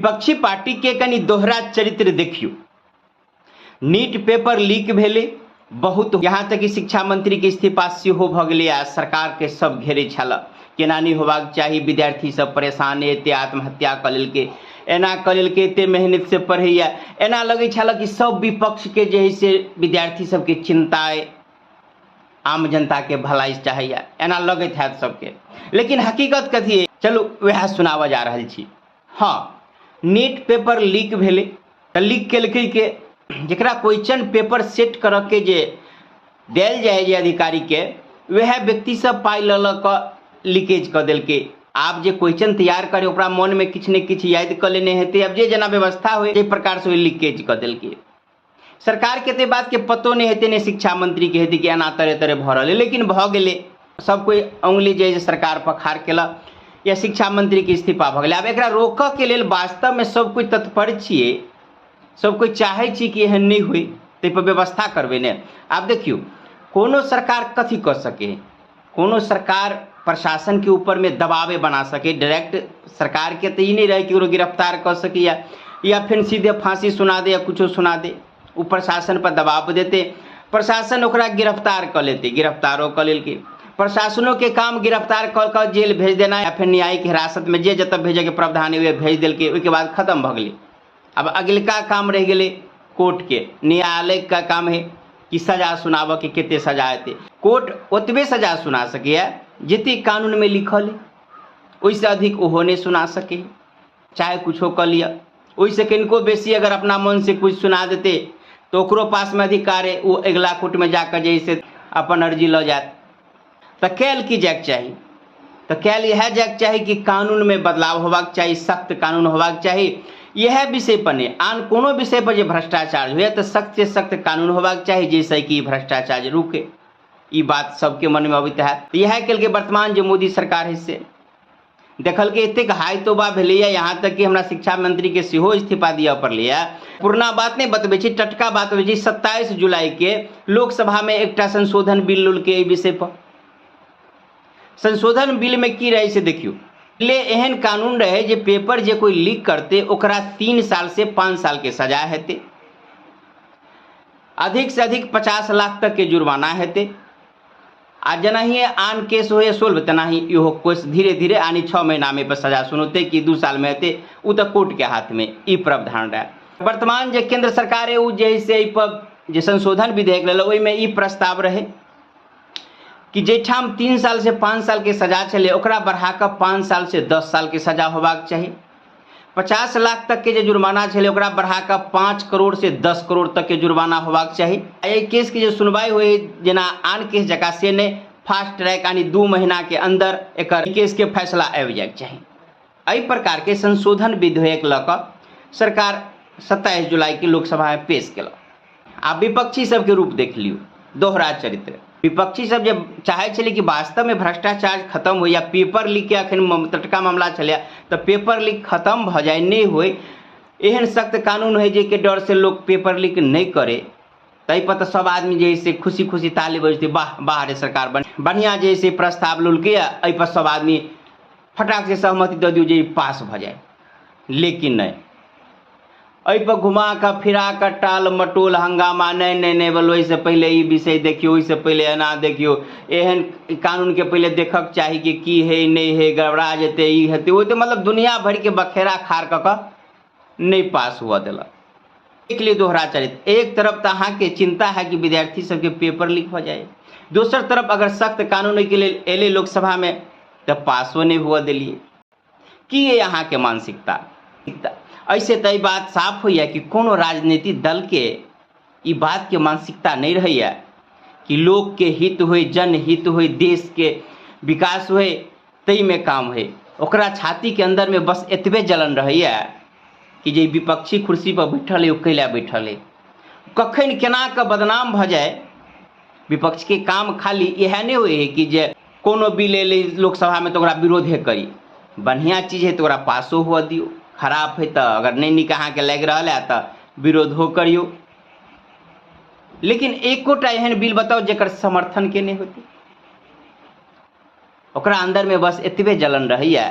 विपक्षी पार्टी के कनि दोहरा चरित्र देखियौ। नीट पेपर लीक भेलै बहुत, यहाँ तक कि शिक्षा मंत्री के इस्तीफा सेहो भऽ गेलै आ सरकार के सब घेरै छल केना नहि होबाक चाही, विद्यार्थी सब परेशान, एते आत्महत्या कऽ लेलकै, एना कऽ लेलकै, एते मेहनत से पढ़ैया। एना लगै छल कि सब विपक्ष के जे है से विद्यार्थी सबके चिंता अइ, आम जनता के भलाई चाहैया, एना लगैत हैत सबके। लेकिन हकीकत कथी है, चलू वएह सुनाबऽ जा रहल छी। हँ, नीट पेपर लीक भेलै तऽ लीक केलकै के? जकरा क्वेश्चन पेपर सेट करऽके जे देल जाइ जे अधिकारीके, वएह व्यक्ति सब पाइ लऽ लऽ कऽ लीकेज कऽ देलकै। आब जे क्वेश्चन तैयार करे ओकरा मोनमे किछु ने किछु याद कऽ लेने हेतै, आब जे जेना व्यवस्था होइ जाहि प्रकारसँ ओ लीकेज कऽ देलकै। सरकार के तऽ बात के पतो नहि हेतै, नहि शिक्षा मंत्री के हेतै कि एना तरह तरह भऽ रहल है, लेकिन भऽ गेलै। सब कोइ उंगली जे सरकार पर खाड़ केलक या शिक्षा मंत्री के इस्तीफा भऽ गेलै। आब एकरा रोकऽ के लेल वास्तवमे सब कोइ तत्पर छियै, सब कोइ चाहै छी कि एहन नहि होइ, ताहि पर व्यवस्था करबै ने। आब देखियौ कोनो सरकार कथी कऽ सकै है, कोनो सरकार प्रशासन के ऊपर में दबावे बना सके। डायरेक्ट सरकार के तऽ ई नहि रहै कि ककरो गिरफ्तार कऽ सकैए या फिर सीधे फांसी सुना दे या कुछो सुना दे। ओ प्रशासन पर दबाव देतै, प्रशासन ओकरा गिरफ्तार कऽ लेतै, गिरफ्तारो कऽ लेलकै। प्रशासनोके काम गिरफ्तार कऽ कऽ जेल भेज देना या फिर न्यायिक हिरासतमे जे जतऽ भेजैके प्रावधान है भेज देलकै, ओहिके बाद खतम भऽ गेलै। अब अगिलका काम रहि गेलै कोर्टके, न्यायालयके काम है कि सजा सुनाबऽके, कते सजा हेतै। कोर्ट ओतबे सजा सुना सकैए जते कानूनमे लिखल है, ओहिसँ अधिक ओहो नहि सुना सकै है, चाहे कुछो कऽ लिअ। ओहिसँ कनिको बेसी अगर अपना मनसँ किछु सुना देतै तऽ ओकरो पासमे अधिकार है, ओ अगिला कोर्टमे जाकऽ जे है से अपन अर्जी लऽ जायत। तऽ कयल की जायके चाही? तऽ कयल इएह जायके चाही कि कानूनमे बदलाव होबाक चाही, सख्त कानून होबाक चाही। इएह विषय पर नहि, आन कोनो विषय पर जे भ्रष्टाचार होइए तऽ सख्त से सख्त कानून होबाक चाही जाहिसँ कि भ्रष्टाचार रुके। ई बात सबके मनमे अबैत हैत। इएह केलकै वर्तमान जे मोदी सरकार है से देखलकै एतेक हाय तोबा भेलैए, यहाँ तक कि हमरा शिक्षा मंत्रीके सेहो इस्तीफा दिअ पड़लैए। पुरना बात नहि बतबै छी, टटका बात बतबै छी। 27 जुलाइके लोकसभामे एकटा संशोधन बिल लेलकै। एहि विषय पर संशोधन बिलमे की रहै से देखियौ। पहिले एहन कानून रहै जे पेपर जे कोइ लीक करतै ओकरा 3 साल से 5 सालके सजा हेतै, अधिक से अधिक 50 लाख तकके जुर्माना हेतै। आ जेनाहिए आन केस होइए सोल्व तेनाही इहो केस धीरे धीरे यानी 6 महीनामे पर सजा सुनौतै कि 2 सालमे हेतै, ओ तऽ कोर्टके हाथमे। ई प्रावधान रहै। वर्तमान जे केंद्र सरकार है ओ जे है से एहिपर जे संशोधन विधेयक लेलक ओहिमे ई प्रस्ताव रहै कि जाहिठाम 3 साल से 5 सालके सजा छलै ओकरा बढ़ा कऽ 5 साल से 10 सालके सजा होबाक चाही। 50 लाख तक के जे जुर्माना छलै ओकरा बढ़ा कऽ 5 करोड़ से 10 करोड़ तक के जुर्माना होबाक चाही। एहि केसके जे सुनवाई होइ जेना आन केस जकाँ से नहि, फास्ट ट्रैक यानी 2 महीना के अंदर एकर केसके फैसला आबि जायके चाही। एहि प्रकारके संशोधन विधेयक लऽ कऽ सरकार 27 जुलाई के लोकसभामे पेश केलक। आ विपक्षी सबके रूप देख लियौ, दोहरा चरित्र। विपक्षी सब जे चाहै छलै कि वास्तवमे भ्रष्टाचार खतम होइ या पेपर लीकके अखन टटका मामला छलै तऽ पेपर लीक खतम भऽ जाइ, नहि होइ, एहन सख्त कानून होइ जाहिके डरसँ लोक पेपर लीक नहि करै, ताहिपर तऽ सब आदमी जे है से खुशी खुशी ताली बजतै, वाह वाह रे सरकार बढ़िआँ जे है से प्रस्ताव लेलकै, एहिपर सब आदमी फटाक से सहमति दऽ दियौ जे ई पास भऽ जाय। लेकिन नहि, एहिपर घुमा कऽ फिरा कऽ टाल मटोल हंगामा, नहि नहि नहि बोल, ओहिसँ पहिले ई विषय देखियौ, ओहिसँ पहिले एना देखियौ, एहन कानूनके पहिले देखक चाही कि की हइ नहि हइ, गड़बड़ा जेतै, ई हेतै ओ हेतै, मतलब दुनिया भरिके बखेड़ा खाड़ कऽ कऽ नहि पास हुअ देलक। एक लिए दोहरा चरित्र। एक तरफ तऽ अहाँके चिंता है कि विद्यार्थी सबके पेपर लीक भऽ जाय, दोसर तरफ अगर सख्त कानून ओहिके लेल एलै लोकसभामे तऽ पासो नहि हुअ देलियै। की अइ अहाँके मानसिकता? एहिसँ तऽ ई बात साफ होइए कि कोनो राजनीतिक दलके ई बातके मानसिकता नहि रहैए कि लोकके हित होइ, जनहित होइ, देशके विकास होइ, ताहिमे काम होइ। ओकरा छातीके अन्दरमे बस एतबे जलन रहैए कि जे विपक्षी कुर्सीपर बैठल अइ ओ कैला बैठल अइ, कखन केना कऽ बदनाम भऽ जाय। विपक्षके काम खाली इएह नहि होइ हइ कि जे कोनो बिल एलै लोकसभामे तऽ ओकरा विरोधे करी। बढ़िआँ चीज हइ तऽ ओकरा पासो हुअ दियौ, खराब हइ तऽ अगर नहि नीक अहाँके लागि रहल है तऽ विरोधो करियौ। लेकिन एकोटा एहन बिल बताउ जकर समर्थन के नहि होतै। ओकरा अन्दरमे बस एतबे जलन रहैए।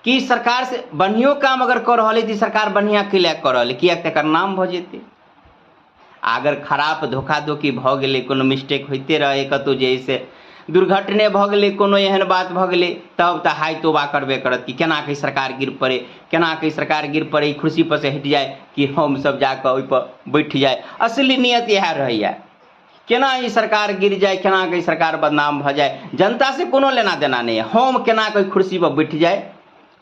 कि सरकार से बढ़ियो काम अगर कऽ रहल है तऽ सरकार बढ़िआँ के लए कऽ रहल है, किएक तऽ एकर नाम भऽ जेतै। आ अगर खराब धोखाधोखी भऽ गेलै, कोनो मिस्टेक होइते रहै, कतहु जे है से दुर्घटने भऽ गेलै, कोनो एहन बात भऽ गेलै, तब तऽ हाय तोबा करबे करत कि केना कऽ सरकार गिर पड़ै, केना कऽ सरकार गिर पड़ै, कुर्सीपर से हटि जाय कि हमसभ जा कऽ ओहिपर बैठ जाय। असली नियत इएह रहैए, केना ई सरकार गिर जाय, केना कऽ ई सरकार बदनाम भऽ जाय। जनतासँ कोनो लेना देना नहि, हम केना कऽ ओहि कुर्सीपर बैठ जाय।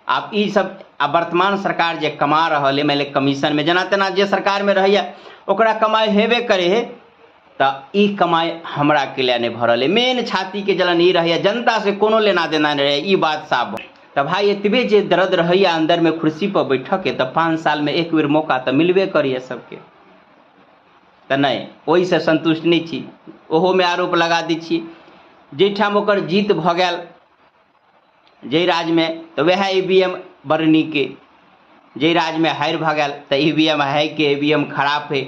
आब ई सब आ वर्तमान सरकार जे कमा रहल है, मानि लिअ कमीशनमे जेना तेना जे सरकारमे रहैए ओकरा कमाइ हेबे करै है, तऽ ई कमाइ हमरा के लिए नहि भऽ रहल है। मेन छातीके जलन ई रहैए, जनतासँ कोनो लेना देना नहि रहैए, ई बात साफ। तऽ भाय एतबे जे दर्द रहैए अन्दरमे कुर्सीपर बैठऽके, तऽ 5 सालमे एक बेर मौका तऽ मिलबे करैए सबके, तऽ नहि ओहिसँ सन्तुष्ट नहि छी, ओहोमे आरोप लगा दै छी। जाहिठाम ओकर जीत भऽ गेल जाहि राज्यमे, तऽ वएह ई वी एम बड़ नीक अइ, जाहि राज्यमे हारि भऽ गेल तऽ ई वी एम है के ई वी एम खराब है,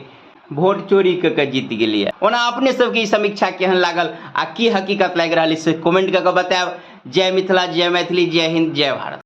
वोट चोरी कऽ के जीत गेलैए। ओना अपने सबके ई समीक्षा केहन लागल आ की हकीकत लागि रहल अइ से कमेंट कऽ के बतायब। जय मिथिला, जय मैथिली, जय हिन्द, जय भारत।